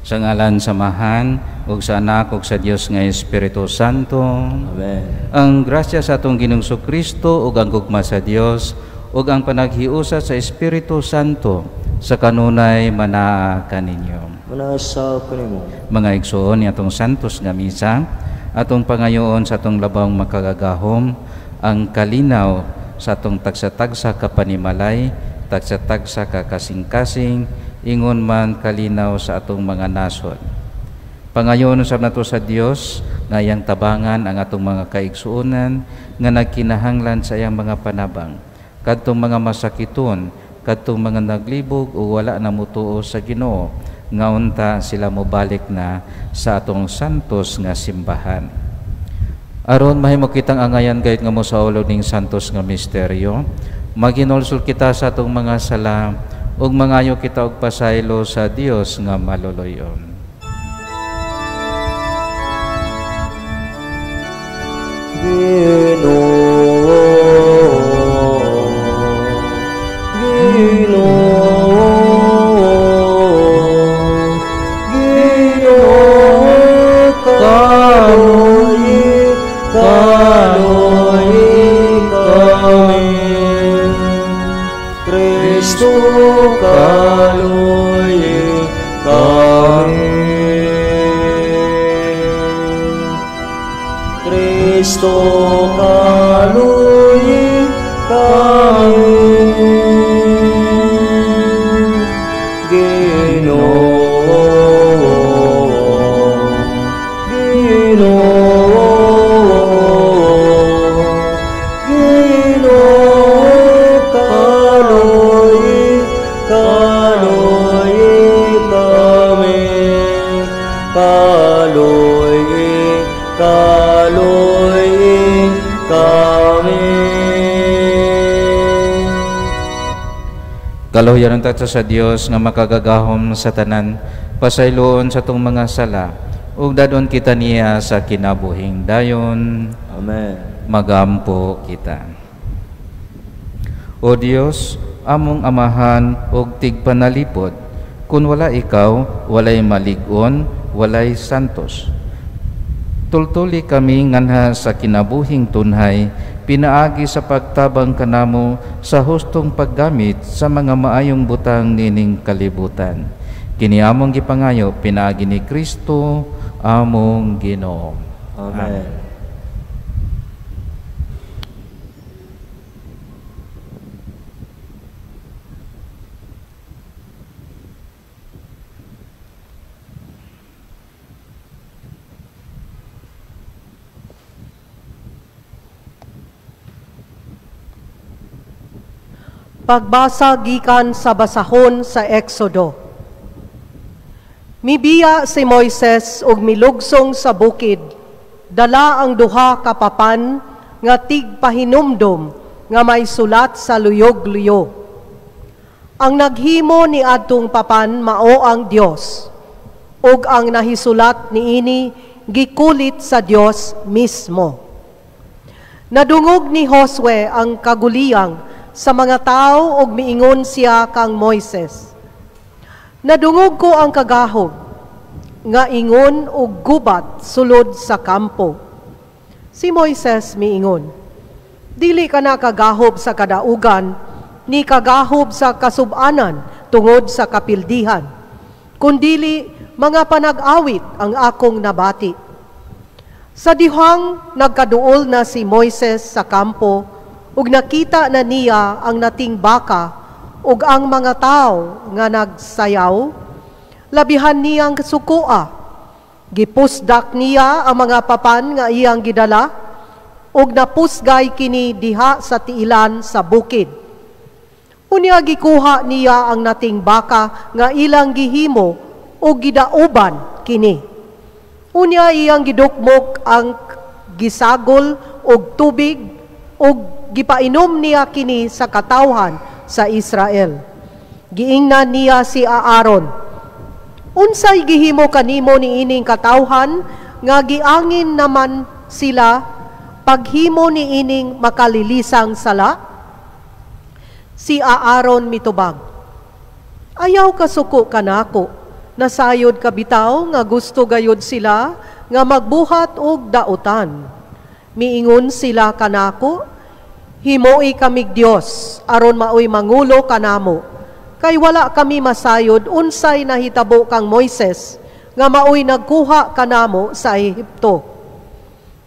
Sa ngalan sa Amahan, ug sa Anak, ug sa Dios nga Espiritu Santo. Amen. Ang grasya sa atong Ginoong Kristo ug ang gugma sa Dios ug ang panaghiusa sa Espiritu Santo sa kanunay manaa kaninyo. Manaa sab kanimo. Mga igsoon ni atong santos nga misa, atong pangayoon sa atong labawng makagagahom ang kalinaw sa atong tagsa-tagsa ka panimalay, tagsa-tagsa ka kasing-kasing, ingon man kalinaw sa atong mga nasod. Pangayoon usab nato sa Dios nga iyang tabangan ang atong mga kaigsuonan nga nagkinahanglan sa iyang mga panabang, kadtong mga masakiton, kadtong mga naglibog o wala na mutuo sa Ginoo, nga unta sila mobalik na sa atong santos nga simbahan. Aron mahimo kitang angayan gayud nga mosaulog ning santos nga misteryo, maginulsol kita sa atong mga sala ug mangayo kita og pasaylo sa Dios nga maluluyon. Ginoo, Ginoo, Ginoo, kaluoyi, kaluoyi kami. Kristo, kaluoyi kami. Kristo, kaluoyi kami. Ginoo, Ginoo, Ginoo, kaluoyi, kaluoyi kami. Kaluoyi, kaluoyi kami. Kaluoyan ta sa Dios nga makagagahom sa tanan, pasayloon sa atong mga sala ug dadon kita niya sa kinabuhing dayon. Amen. Magampo kita. O Dios, among amahan ug tigpanalipod, kun wala ikaw, walay malig-on, walay santos. Tultuli kami nganha sa kinabuhing tunhay, pinaagi sa pagtabang kanamo sa hustong paggamit sa mga maayong butang nining kalibutan. Kini among gipangayo pinaagi ni Kristo among Ginoo. Amen. Amen. Pagbasa gikan sa basahon sa Exodo. Mibiya si Moises ug milugsong sa bukid, dala ang duha ka papan nga tigpahinumdom nga may sulat sa luyog-luyo. Ang naghimo ni adtong papan mao ang Dios, ug ang nahisulat niini gikulit sa Dios mismo. Nadungog ni Josue ang kaguliyang sa mga tao ug miingon siya kang Moises. Nadungog ko ang kagahog nga ingon og gubat sulod sa kampo. Si Moises miingon, dili ka na kagahob sa kadaugan, ni kagahob sa kasubanan tungod sa kapildihan, kundili mga panag-awit ang akong nabati. Sa dihang nagkaduol na si Moises sa kampo, ug nakita na niya ang nating baka ug ang mga tao nga nagsayaw, labihan niyang sukua. Gipusdak niya ang mga papan nga iyang gidala, ug napusgay kini diha sa tiilan sa bukid. Unya gikuha niya ang nating baka nga ilang gihimo ug gidauban kini. Unya iyang gidukmok ang gisagol og tubig ug gipainom niya kini sa katawhan sa Israel. Giingnan niya si Aaron, unsay gihimo kanimo niining katawhan nga giangin naman sila paghimo niining makalilisang sala? Si Aaron mitubag, ayaw kasuko kanako, Nasayod kabitaw nga gusto gayud sila nga magbuhat og dautan. Miingon sila kanako, himoi kamig Dios aron maoy mangulo kanamo. Kay wala kami masayod unsay nahitabo kang Moises nga maoy nagkuha kanamo sa Ehipto.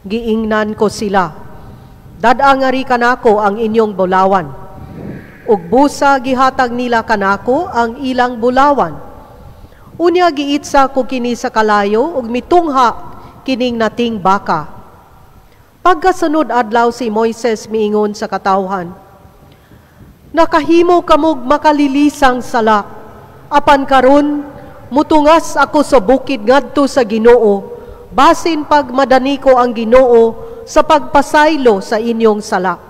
Giingnan ko sila, dad-a ngari kanako ang inyong bulawan. Ug busa gihatag nila kanako ang ilang bulawan. Unya giitsa ko kini sa kalayo ug mitungha kining nating baka. Pagkasunod adlaw si Moises miingon sa katawhan, nakahimo kamog makalilisang sala, apan karon mutungas ako sa bukid ngadto sa Ginoo, basin pag madani ko ang Ginoo sa pagpasaylo sa inyong sala.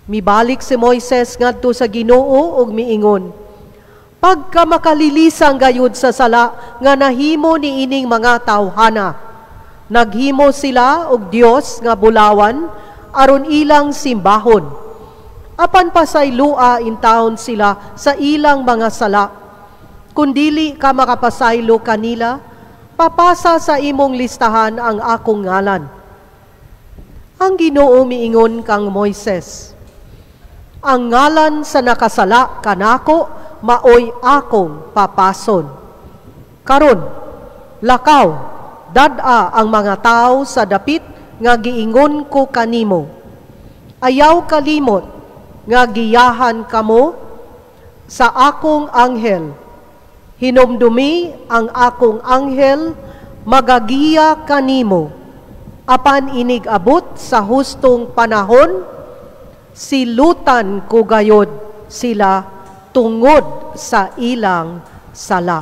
Mibalik si Moises ngadto sa Ginoo ug miingon, pagka makalilisang gayud sa sala nga nahimo ni ining mga tawhana, naghimo sila og Dios nga bulawan aron ilang simbahon. Apan pasaylua intawon sila sa ilang mga sala. Kun dili ka makapasaylo kanila, papasa sa imong listahan ang akong ngalan. Ang Ginoo miingon kang Moises, ang ngalan sa nakasala kanako maoy akong papason. Karon, lakaw, dad-a ang mga tao sa dapit nga giingon ko kanimo. Ayaw kalimot nga giyahan kamo sa akong anghel. Hinumdumi ang akong anghel magagiya kanimo. Apan inig abot sa hustong panahon, silutan ko gayod sila tungod sa ilang sala.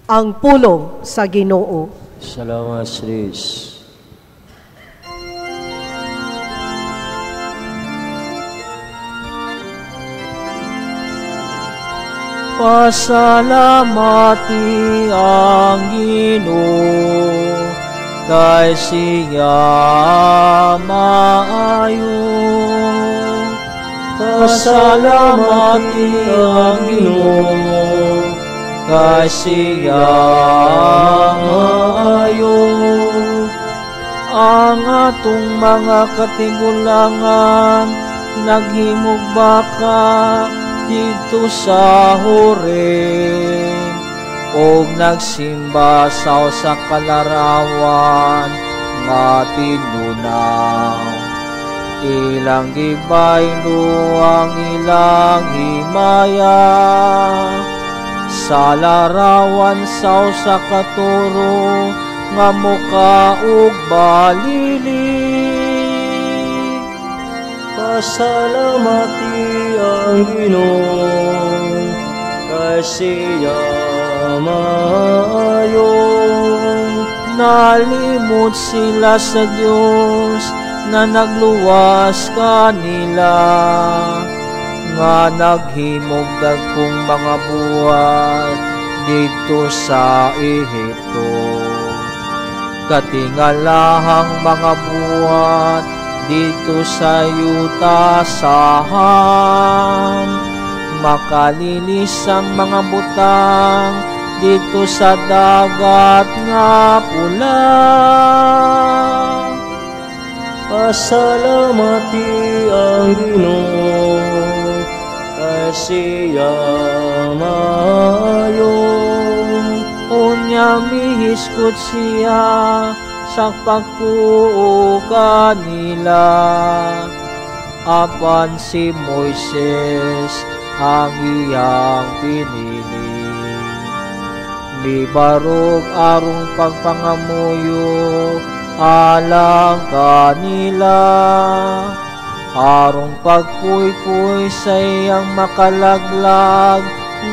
Ang pulong sa Ginoo. Salamat sa Diyos. Pasalamati ang Ginoo, kay siya maayo. Pasalamati ang Ginoo, kay siya maayo. Ang atong mga katigulangan naghimog baka dito sa Horeb, og nagsimba sa usa ka larawan nga tinunaw. Ilang gibaylo ang ilang himaya sa larawan sa usa ka toro nga muka og balili. Pasalamati ang Ginoo, kay siya maayo. Nalimot sila sa Dios na nagluwas kanila, nga naghimog dagkong mga buhat didto sa Ehipto. Katingalahang mga buhat dito sa yuta sa Ham, makalilis ang mga butang dito sa dagat nga pula. Pasalamati ang Ginoo, kay siya maayo. Unya mihiskot siya sa pagpuo kanila, apan si Moises ang iyang pinili. Mibarog arong pagpangamuyo alang kanila, arong pagpuypuy sa iyang makalaglag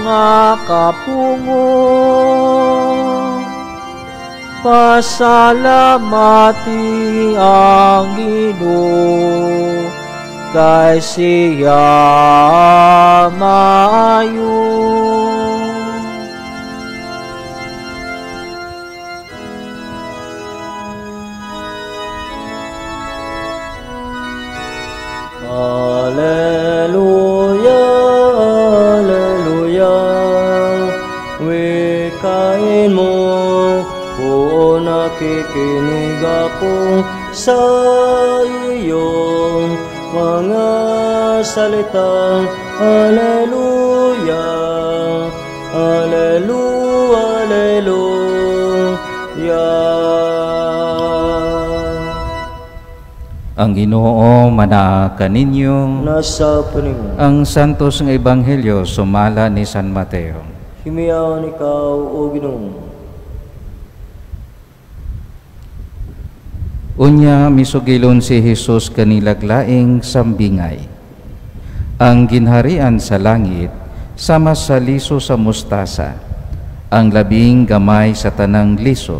nga kapungo. Pasalamati ang Ginoo, kay siya maayo. Alleluia, alleluia. Makinig ako sa iyong mga salita. Alleluia, Alleluia, Alleluia. Ang Ginoo manaa kaninyo. Nasa panimo. Ang Santos nga Ebanghelyo sumala ni San Mateo. Himiyaon ikaw, o Ginoo. Unya misugilon si Hesus kanilag laing sambingay. Ang ginharian sa langit sama sa liso sa mustasa, ang labing gamay sa tanang liso.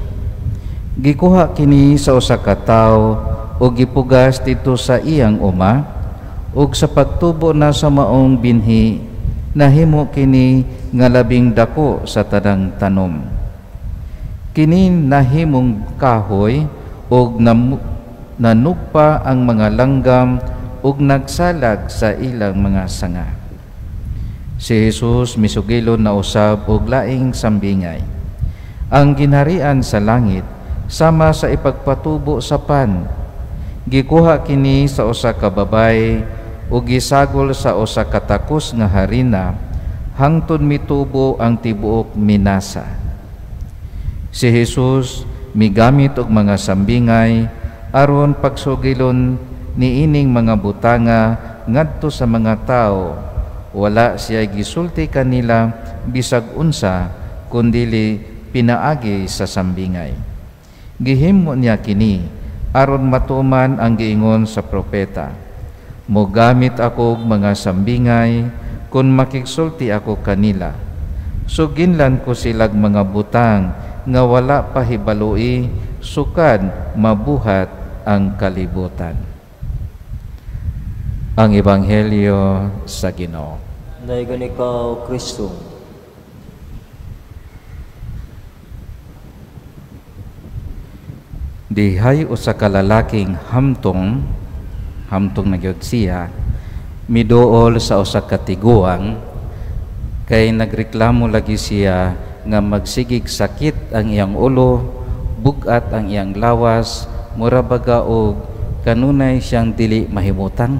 Gikuha kini sa usa ka tawo ug gipugas didto sa iyang uma, ug sa pagtubo na sa maong binhi, nahimo kini nga labing dako sa tanang tanom. Kini nahimong kahoy ug nanugpa ang mga langgam ug nagsalag sa ilang mga sanga. Si Jesus misugilon na usab og laing sambingay. Ang ginharian sa langit sama sa ipagpatubo sa pan. Gikuha kini sa usa ka babay ug gisagol sa usa ka takos nga harina hangtod mitubo ang tibuok minasa. Si Jesus migamit og mga sambingay aron pagsugilon niining mga butanga ngadto sa mga tawo. Wala siya gisulti kanila bisag unsa kundili pinaagi sa sambingay. Gihimo niya kini aron matuman ang giingon sa propeta, mogamit ako og mga sambingay kun makigsulti ako kanila. Suginlan ko silag mga butang nga wala pa hibaloi sukad mabuhat ang kalibutan. Ang Ebanghelyo sa Ginoo. Daigon ikaw, Kristo. Dihay usa ka lalaking hamtong, hamtong na gyud siya, miduol sa usa ka tiguang kay nagreklamo lagi siya nga magsigig sakit ang iyang ulo, bug-at ang iyang lawas, mura baga og kanunay siyang dili mahimutan.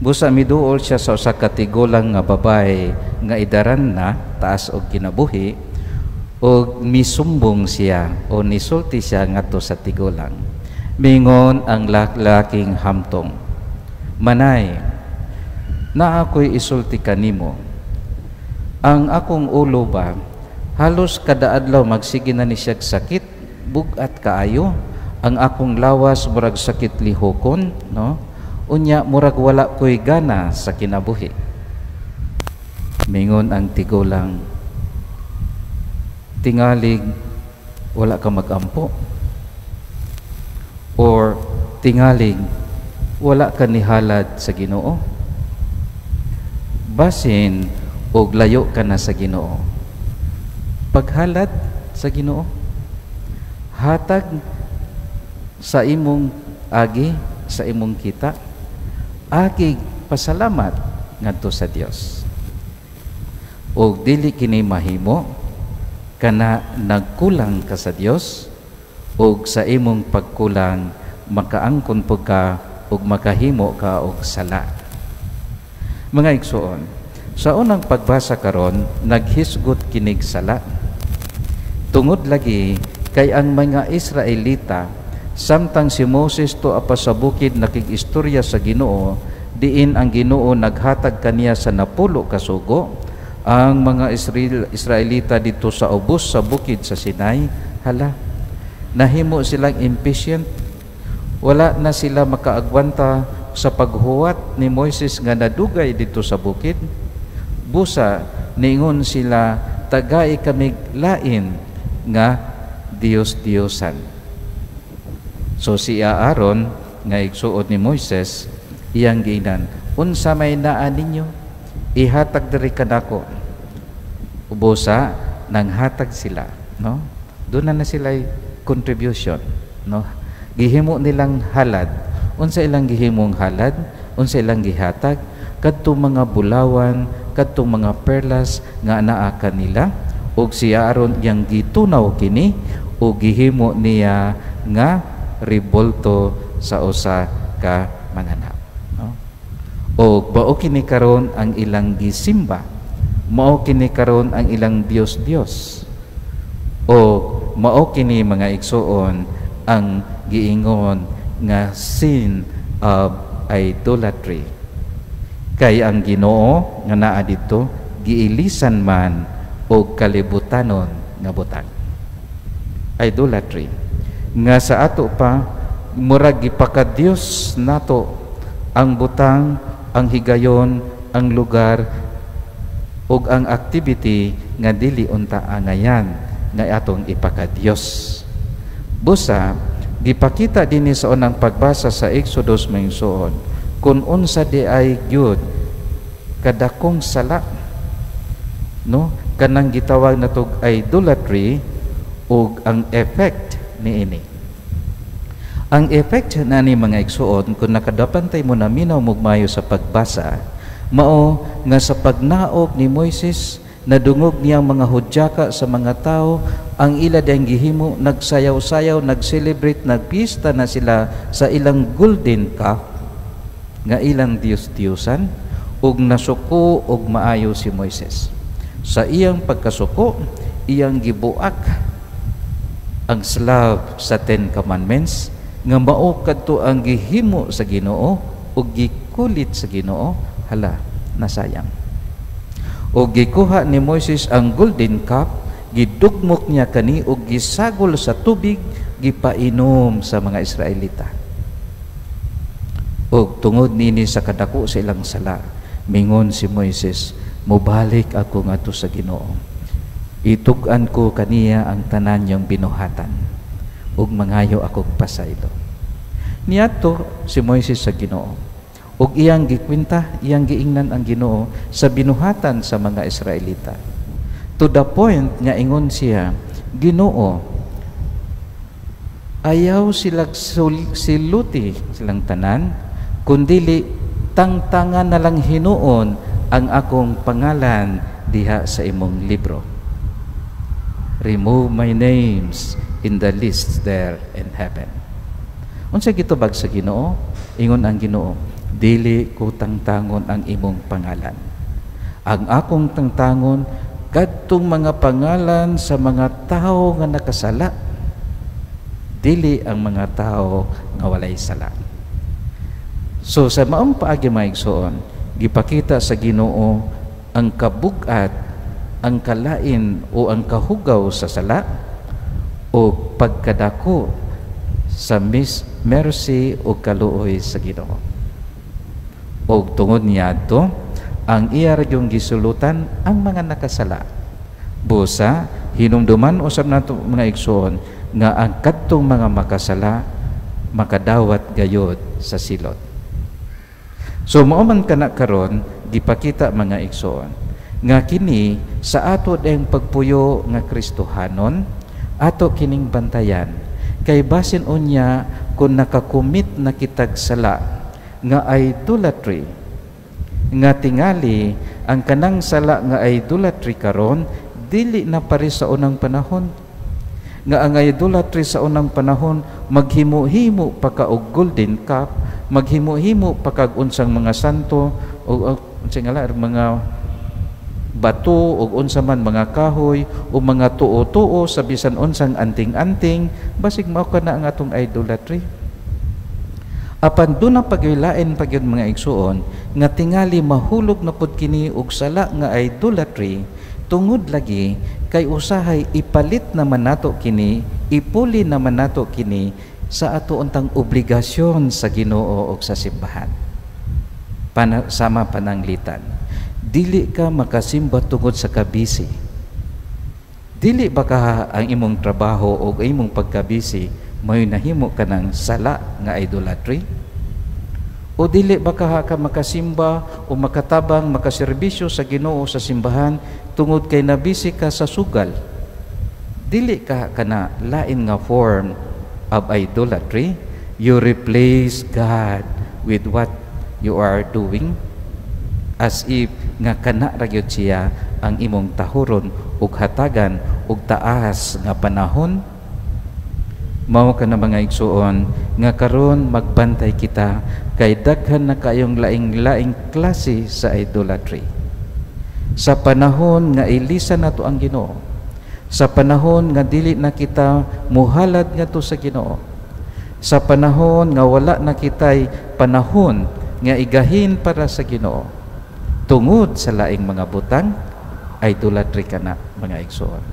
Busa miduol siya sa usa ka tigulang nga babae nga idaran na taas og kinabuhi, og misumbong siya o nisulti siya ngadto sa tigulang. Mingon ang laking hamtong, "Manay, naa ako'y isulti kanimo. Ang akong ulo ba, halos kada adlaw magsige na ni siyag sakit, bug-at kaayo. Ang akong lawas murag sakit lihokon, no? Unya murag wala ko'y gana sa kinabuhi." Mingon ang tigulang, "Tingalig wala ka magampo, or tingalig wala ka nihalad sa Ginoo. Basin og layo ka na sa Ginoo. Paghalad sa Ginoo, hatag sa imong agi, sa imong kita, agi pasalamat ngadto sa Dios. Og dili kini mahimo kana nagkulang ka sa Dios, og sa imong pagkulang makaangkon pud ka og makahimo ka og sala." Mga igsoon, sa unang pagbasa karon naghisgot kinig sala. Tungod lagi kay ang mga Israelita samtang si Moses tuwa pa sa bukid nakig-istorya sa Ginoo, diin ang Ginoo naghatag kaniya sa 10 ka sugo. Ang mga Israelita dito sa ubos sa bukid sa Sinai, hala, nahimo silang impatient. Wala na sila makaagwanta sa paghuwat ni Moises nga nadugay dito sa bukid. Busa niingon sila, tagay kami lain nga Dios-Diosan. So si Aaron nga igsuod ni Moises, iyang giingnan, "Unsa may naa ninyo, ihatag diri kanako." Ubosa nanghatag sila, no? Doon na sila contribution, no? Gihimo nilang halad. Unsa ilang gihimong halad? Unsa ilang gihatag? Kadtong mga bulawan, kadtong mga perlas nga naa kanila, og si Aaron iyang gitunaw kini ug gihimo niya nga rebulto sa usa ka mananap, no? O mao kini karon ang ilang gisimba, mao kini karon ang ilang Dios-Dios, o mao kini, mga igsuon, ang giingon nga sin of idolatry, kay ang Ginoo nga naa didto giilisan man og kalibutanon nga butang. Idolatry nga sa ato pa murag gipakadiyos nato ang butang, ang higayon, ang lugar ug ang activity nga dili unta angayan nga atong ipakadiyos. Busa gipakita dinhi sa unang pagbasa sa Exodus, mga igsoon, kung unsa diay gyud kadakong sala, no, kanang gitawag natog idolatry ug ang effect niini. Ang effect na ni, mga igsuon, kung nakadapantay mo na minaw mugmayo sa pagbasa, mao nga sa pagnaog ni Moises, nadungog niya ang mga hudyaka sa mga tao, ang ila diyang gihimo, nagsayaw-sayaw, nag-celebrate, nagpista na sila sa ilang golden calf nga ilang Diyos-Diyosan, ug nasuko og maayo si Moises. Sa iyang pagkasuko, iyang gibuak ang slab sa Ten Commandments nga mao kadto ang gihimo sa Ginoo ug gikulit sa Ginoo. Hala, nasayang. Ug gikuha ni Moises ang golden cup, gidugmok niya kani ug gisagol sa tubig, gipainom sa mga Israelita. Ug tungod nini sa kadako sa ilang sala, mingon si Moises, "Mobalik ako ngadto sa Ginoo. Itug-an ko kaniya ang tanan niyang binuhatan ug mangayo ako pasaylo." Niadto si Moises sa Ginoo ug iyang gikwenta, iyang giingnan ang Ginoo sa binuhatan sa mga Israelita. To the point nga ingon siya, "Ginoo, ayaw sila siluti silang tanan, kundili tangtangan na lang hinuon ang akong pangalan diha sa imong libro. Remove my names in the list there in heaven." Unsa gitubag sa Ginoo? Ingon ang Ginoo, "Dili ko tangtangon ang imong pangalan. Ang akong tangtangon kadtong mga pangalan sa mga tao nga nakasala, dili ang mga tao nga walay sala." So sa maong paagi, mga igsoon, gipakita sa Ginoo ang kabug-at, ang kalain o ang kahugaw sa sala o pagkadako sa mercy o kaluoy sa Ginoo. O tungod niadto, ang iya ra yung gisulutan ang mga nakasala. Busa hinumduman usab nato, mga igsoon, nga ang kadtong mga makasala makadawat gayod sa silot. So mao man kana karon gipakita, mga igsoon, nga kini sa ato dayong pagpuyo nga Kristohanon, ato kining bantayan, kay basin unya kung naka-commit na kitag sala nga idolatry, nga tingali ang kanang sala nga idolatry karon dili na pare sa unang panahon, nga ang idolatry sa unang panahon maghimo-himo pa ka og golden calf, maghimo-himo pa kag unsang mga santo o unsa nga la, mga bato o unsa man mga kahoy o mga tuo-tuo sa bisan unsang anting-anting, basig mao ka na ang atong idolatry. Apan duna paglain pa gyud, mga igsuon, nga tingali mahulog na pud kini og sala nga idolatry, tungod lagi kay usahay ipalit naman nato kini, ipuli naman nato kini sa ato untang obligasyon sa Ginoo og sa simbahan. Sama pananglitan, dili ka makasimba tungod sa kabisi. Dili ba ka ang imong trabaho o imong pagkabisi may nahimo ka ng sala nga idolatry? O dili ba ka makasimba o makatabang, makaserbisyo sa Ginoo sa simbahan tungod kay nabisi ka sa sugal? Dili ka kana lain nga form of idolatry? You replace God with what you are doing, as if nga kana ra gyud siya ang imong tahuron ug hatagan og taas nga panahon. Mao ka na mga igsuon nga karon magbantay kita kay daghan na kayong laing-laing klase sa idolatry. Sa panahon nga ilisan nato ang Ginoo, sa panahon nga dili na kita muhalad ngadto sa Ginoo, sa panahon nga wala na kitay panahon nga igahin para sa Ginoo, tungod sa laing mga butang, idolatry ka na mga igsuon.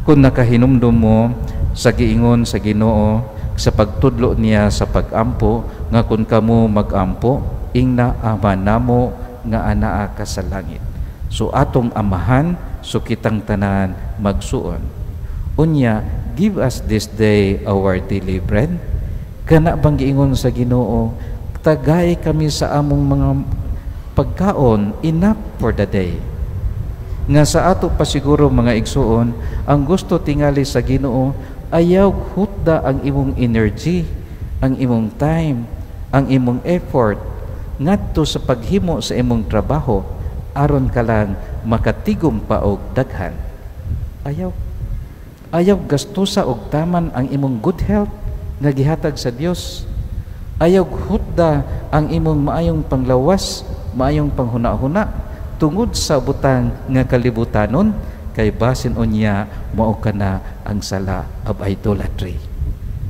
Kung nakahinumdum mo sa giingon sa Ginoo sa pagtudlo niya sa pagampo, nga kung kamo magampo, ingna Ama namo nga anaa ka sa langit. So atong amahan, so kitang tanan magsuon. Unya, give us this day our daily bread. Kana bang giingon sa Ginoo, tagay kami sa among mga pagkaon enough for the day. Nga sa ato pa siguro mga igsuon, ang gusto tingali sa Ginoo, ayaw hutda ang imong energy, ang imong time, ang imong effort ngadto sa paghimo sa imong trabaho aron ka lang makatigom pa og daghan. Ayaw gastusa og taman ang imong good health nga gihatag sa Dios. Ayaw hutda ang imong maayong panglawas, maayong panghuna-huna tungod sa butang nga kalibutanon, kay basin unya mao kana ang sala of idolatry.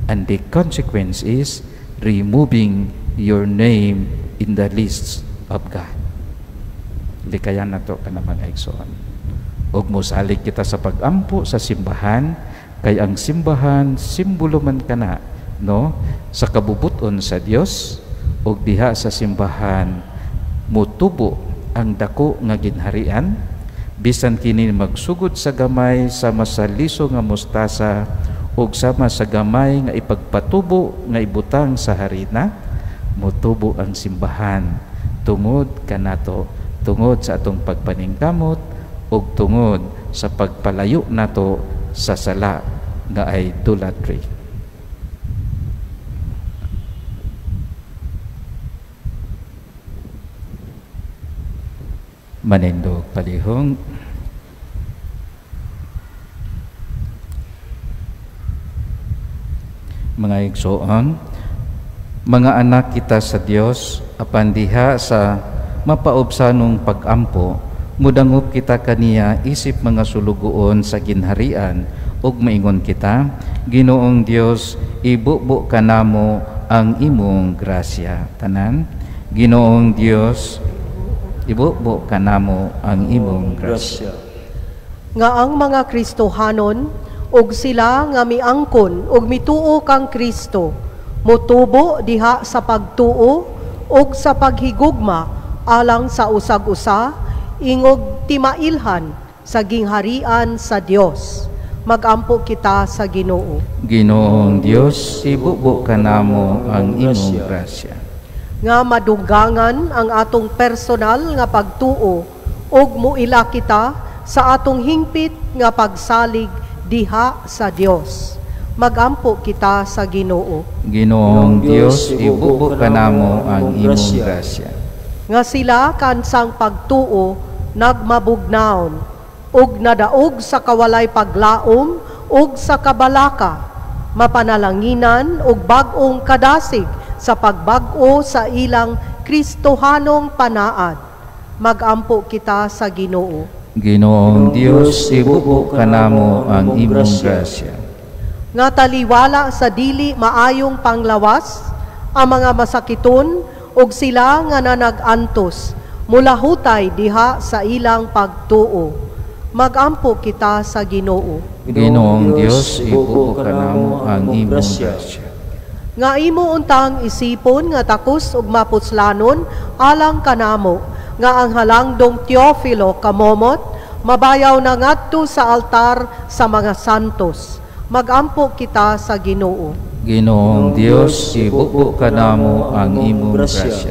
And the consequence is removing your name in the lists of God. Likayan nato kana mga igsoon. Ug mosalig kita sa pagampo sa simbahan, kay ang simbahan simbolo man kana, no, sa kabubuton sa Dios. Ug diha sa simbahan mutubo ang dako nga ginharian, bisan kini magsugod sa gamay sama sa liso nga mustasa ug sama sa gamay nga ipagpatubo nga ibutang sa harina, mutubo ang simbahan tungod kanato, tungod sa atong pagpaningkamot ug tungod sa pagpalayo nato sa sala nga idolatry. Manindog palihong. Mga igsoon, mga anak kita sa Dios, apan diha sa mapaubsanong pagampo, mudangop kita kaniya isip mga sulugoon sa ginharian, ug maingon kita, Ginoong Dios, ibubo kanamo ang imong grasya. Tanan, Ginoong Dios, ibubo kanamo ang imong grasya. Nga ang mga Kristohanon ug sila nga miangkon ug mituo kang Kristo, motubo diha sa pagtuo ug sa paghigugma alang sa usag-usa, ingog timailhan sa gingharian sa Dios. Magampo kita sa Ginoo. Ginoong Dios, ibubo kanamo ang imong grasya. Nga madunggangan ang atong personal nga pagtuo ug muila kita sa atong hingpit nga pagsalig diha sa Dios. Magampo kita sa Ginoo. Ginoong Dios, ibubo kanamo ang imong grasya. Nga sila kansang pagtuo nagmabugnaon ug nadaog sa kawalay paglaom ug sa kabalaka, mapanalanginan ug bag-ong kadasig sa pagbag-o sa ilang Kristohanong panaad. Magampo kita sa Ginoo. Ginoong Dios, ibubo kanamo ang imong grasya. Nga taliwala sa dili maayong panglawas ang mga masakiton ug sila nga nanag-antos mulahutay diha sa ilang pagtuo. Magampo kita sa Ginoo. Ginoong Dios, ibubo kanamo ang imong grasya. Nga imo untang isipon nga takos ug mapuslanon alang kanamo, nga ang halangdong Teofilo kamomot mabayaw na ngadto sa altar sa mga santos. Magampo kita sa Ginoo. Ginoong Dios, ibubo kanamo ang imong grasya.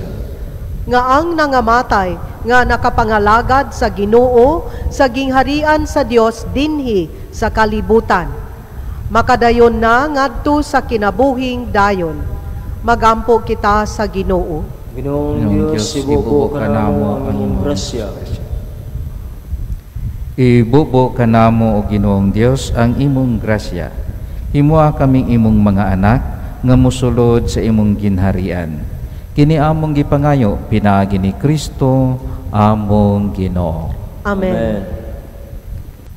Nga ang nangamatay nga nakapangalagad sa Ginoo sa gingharian sa Dios dinhi sa kalibutan, makadayon na ngadto sa kinabuhing dayon. Magampo kita sa Ginoo. Ginoong Dios, ibubo kanamo ang imong grasya. Ibubo kanamo o Ginoong Dios ang imong grasya. Himoa kaming imong mga anak nga mosulod sa imong ginharian. Kini among gipangayo pinaagi ni Kristo among Ginoo. Amen.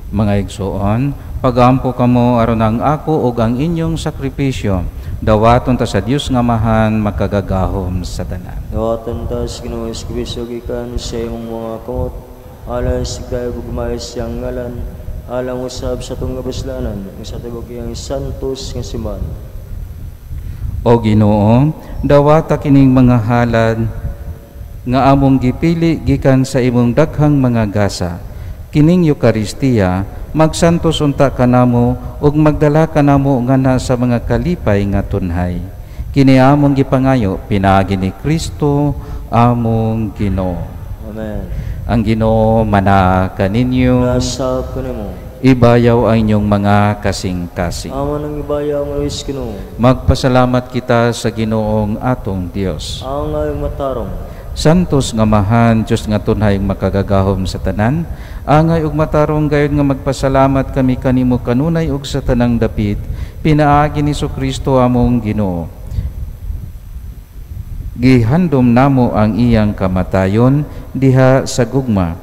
Mga igsoon, pagampo kamo aron ang ako ug ang inyong sakripisyo dawaton ta sa Dios nga Amahan makagagahom sa tanan. Dawaton ta sa Ginoo Kristo gikan sa imong mga kamot, alang sa gugmay siyang ngalan, alang usab sa atong kapuslanan, ug sa tibuok iyang santos nga simbahan. O Ginoo, dawata kining mga halad nga among gipili gikan sa imong daghang mga gasa. Kining Eukaristiya magsantos unta kanamo ug magdala kanamo ngana sa mga kalipay nga tunhay. Kini among gipangayo pinaagi ni Kristo among Ginoo. Amen. Ang Ginoo mana kaninyo. Nasa kanimo. Ibayaw ang inyong mga kasing-kasing. Amo nang ibayaw ang Diyos Ginoo. Magpasalamat kita sa Ginoong atong Dios. Ang ayong matarong. Santos nga Amahan, Dios nga tunhay makagagahom sa tanan, angay ug matarong gayud nga magpasalamat kami kanimo kanunay ug sa tanang dapit, pinaagi ni Kristo among Ginoo. Gihandom namo ang iyang kamatayon diha sa gugma.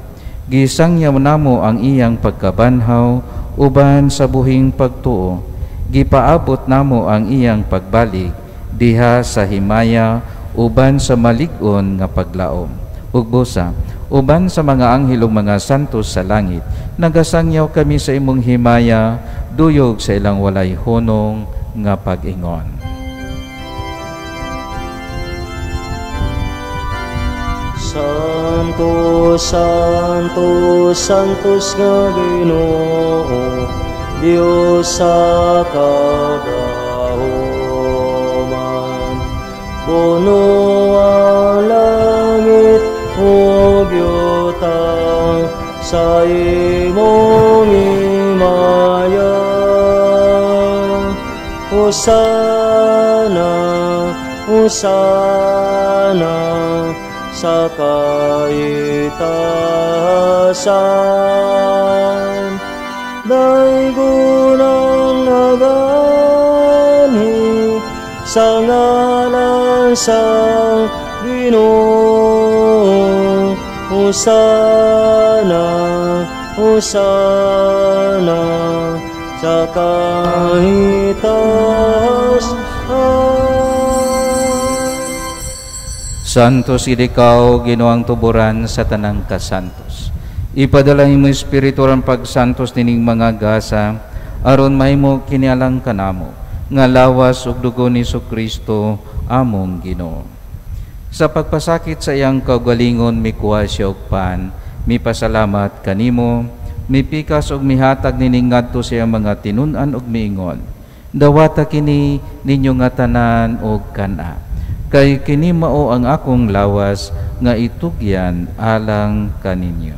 Gisangyaw namo ang iyang pagkabanhaw uban sa buhing pagtuo. Gipaabot namo ang iyang pagbalik diha sa himaya uban sa malig-on nga paglaom. Ug busa, uban sa mga anghel ug mga santos sa langit, nagasangyaw kami sa imong himaya, duyog sa ilang walay hunong nga pag-ingon. Santo, Santo, Santos nga Ginoo, Dios sa kagahuman. Puno ang langit ug yuta sa imong himaya. Hosana, Hosana sa kaitasan. Daygon ang naganhi sa ngalan sa Ginoo. Hosana, Hosana sa kaitasan. Santos ikaw, Ginoong tuburan sa tanang kasantos. Ipadala imo Espiritu ang pagsantos nining mga gasa, aron mahimo kini alang kanamo, nga lawas ug dugo ni Kristo among Ginoo. Sa pagpasakit sa iyang kaugalingon, mikuha siya og pan, mipasalamat kanimo, mipikas ug mihatag nining ngadto sa iyang mga tinun-an ug miingon, dawata kini ninyo nga tanan og kana. Kay kini mao ang akong lawas nga itugyan alang kaninyo.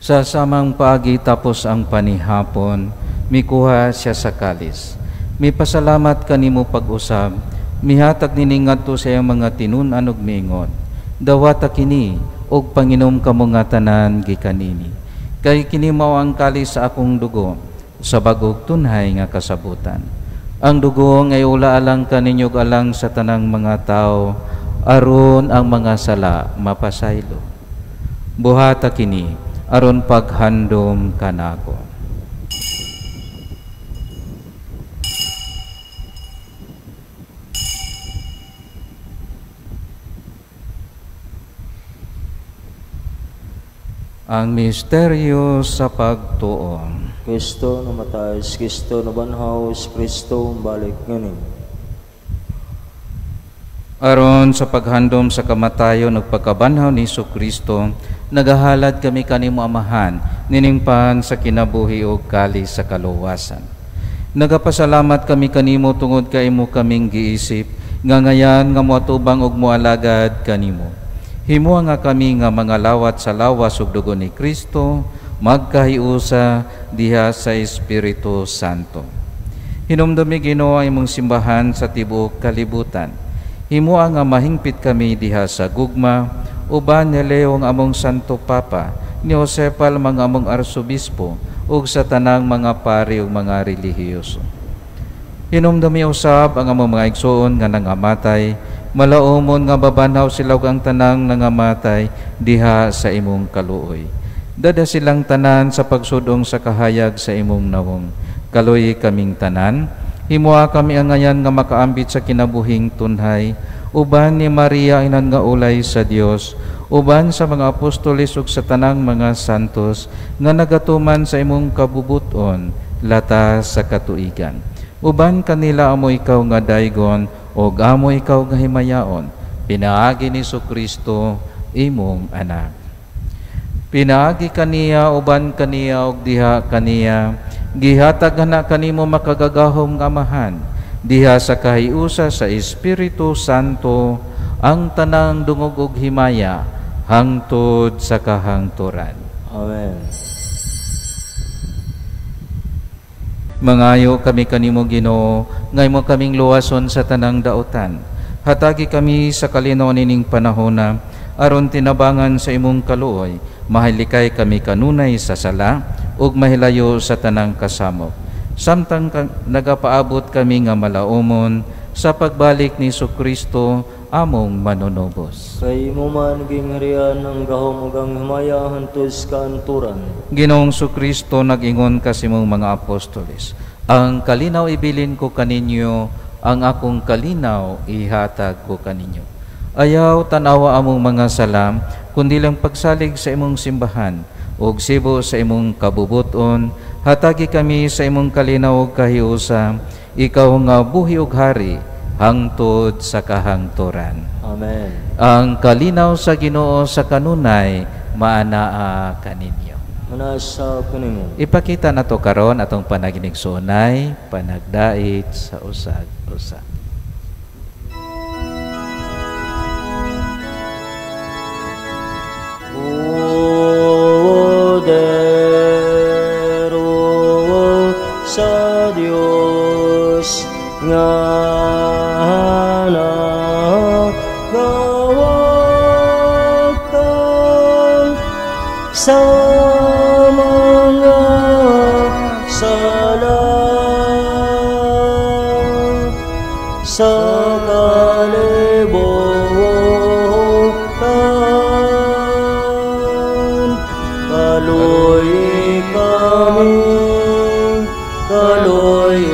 Sa samang paagi tapos ang panihapon, mikuha siya sa kalis. Mipasalamat kanimo pag-usab, mihatag nining ngadto sa iyang mga tinun-an ug miingon, dawata kini og panginom kamo nga tanan gikanini. Kay kini mao ang kalis sa akong dugo sa bag-ong tunhay nga kasabutan. Ang dugo nga iula alang kaninyo ug alang sa tanang mga tawo, aron ang mga sala mapasaylo. Buhata kini aron paghandom kanako. Ang misteryo sa pagtuo. Kristo namatay, Kristo nabanhaw, Kristo balik nganin. Aron sa paghandom sa kamatayon ug pagkabanhaw ni Kristo, nagahalad kami kanimo Amahan, niningpan sa kinabuhi ug kalis sa kaluwasan. Nagapasalamat kami kanimo tungod kay imo kaming giisip, nga ngayan nga moatubang ug moalagad kanimo. Himoa nga kami nga mga lawat sa lawas ug dugo ni Kristo, magkahiusa diha sa Espiritu Santo. Hinumdumi Ginoo ang imong simbahan sa tibuok kalibutan. Himoa nga mahingpit kami diha sa gugma uban ni Leo ang among Santo Papa, ni Josepal mga among arsobispo ug sa tanang mga pari ug mga relihiyoso. Hinumdumi usab ang among mga igsoon nga nangamatay, malaumon nga babanhaw sila ug ang tanang nangamatay diha sa imong kaluoy. Dada silang tanan sa pagsudong sa kahayag sa imong nawong. Kaluoy kaming tanan, himoa kami angayan nga makaambit sa kinabuhing tunhay, uban ni Maria inan nga ulay sa Dios, uban sa mga apostoles ug sa tanang mga santos nga nagatuman sa imong kabubuton lata sa katuigan. Uban kanila amo ikaw nga daygon ug amo ikaw nga himayaon, pinaagi ni Kristo imong anak. Pinaagi kaniya, uban kaniya ug diha kaniya, gihatag na kanimo makagagahom nga Amahan, diha sa kahiusa sa Espiritu Santo ang tanang dungog ug himaya hangtod sa kahangturan. Amen. Mangayo kami kanimo Ginoo, nga imo kaming luwason sa tanang dautan. Hatagi kami sa kalinaw nining panahona, aron tinabangan sa imong kaluoy, mahilikay kami kanunay sa sala ug mahilayo sa tanang kasamok. Samtang nagapaabot kami nga malaumon sa pagbalik ni Kristo among manunubos. Kay imo man gingharian ang gahom ug ang himaya hangtod sa kaanturan. Ginoong Kristo, nag-ingon ka sa imong mga apostoles, ang kalinaw ibilin ko kaninyo, ang akong kalinaw ihatag ko kaninyo. Ayaw tanawa among mga salam, kundi lang pagsalig sa imong simbahan ug sibo sa imong kabubuton. Hatagi kami sa imong kalinaw ug kahiusa, ikaw nga buhi ug hari hangtod sa kahangturan. Amen. Ang kalinaw sa Ginoo sa kanunay maanaa kaninyo. Manasa kanimo. Ipakita nato karon atong panaginigsuonay, panagdait sa usag-usa. Kordero sa Dios nga nagawagtang sa mga sala sa kalibutan. Kaluoy kami, kaluoy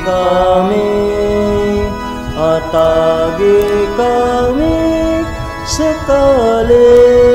kami, atagi kami sa kalinaw.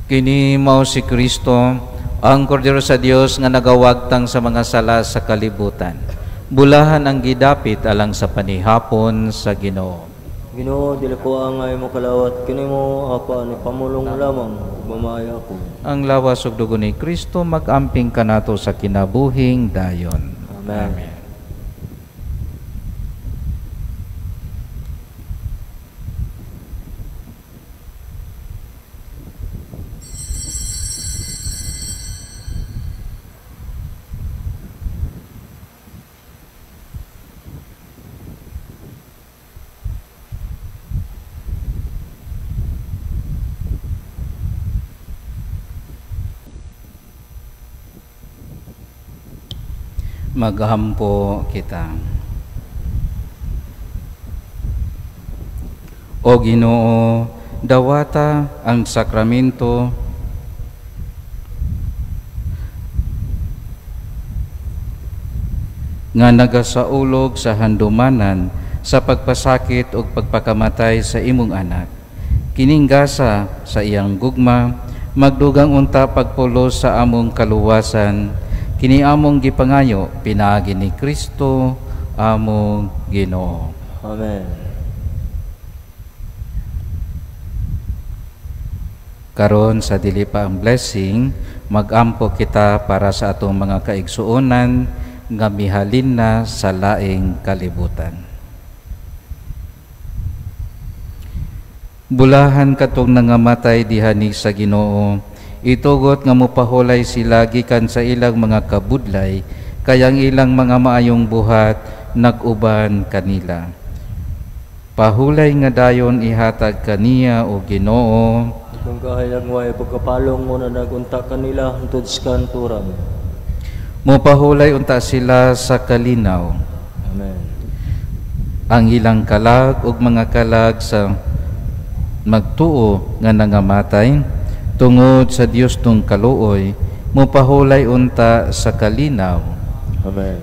Kini mao si Kristo, ang Kordero sa Dios nga nagawagtang sa mga sala sa kalibutan. Bulahan ang gidapit alang sa panihapon sa Ginoo. Ginoo, dili ko angay mokalawat kanimo, apan ipamulong lamang ug mamaya ako. Ang lawas ug dugo ni Kristo mag-amping kanato sa kinabuhing dayon. Amen. Amen. Maghampo kita. O Ginoo, dawata ang sakramento nga nagasaulog sa handumanan sa pagpasakit ug pagpakamatay sa imong anak. Kining gasa sa iyang gugma, magdugang unta pagpulos sa among kaluwasan. Kini among gipangayo pinaagi ni Kristo among Ginoo. Amen. Karon sa dili pa ang blessing, magampo kita para sa atong mga kaigsuonan nga mihalin na sa laing kalibutan. Bulahan katong nangamatay diha ni sa Ginoo. Itugot nga mopahulay sila gikan sa ilang mga kabudlay, kay ang ilang mga maayong buhat nag-uban kanila. Pahulay nga dayon ihatag kaniya, o Ginoo. Ug ang kahayag way pagkapalong mo na nagunta kanila hangtod sa kanturan. Mopahulay unta sila sa kalinaw. Amen. Ang ilang kalag ug mga kalag sa magtuo nga nangamatay tungod sa Dios tung kaluoy mopahulay unta sa kalinaw. Amen.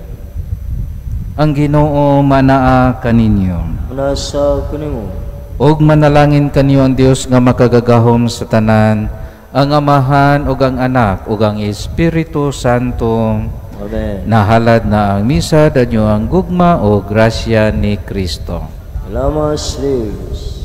Ang Ginoo manaa kaninyo. Nasa kanimo. Ug manalangin kaniyo ang Dios nga makagagahom sa tanan, ang Amahan ug ang Anak ug ang Espiritu Santo. Amen. Nahalad na ang misa, danyo ang gugma o grasya ni Kristo. Salamat sa Diyos.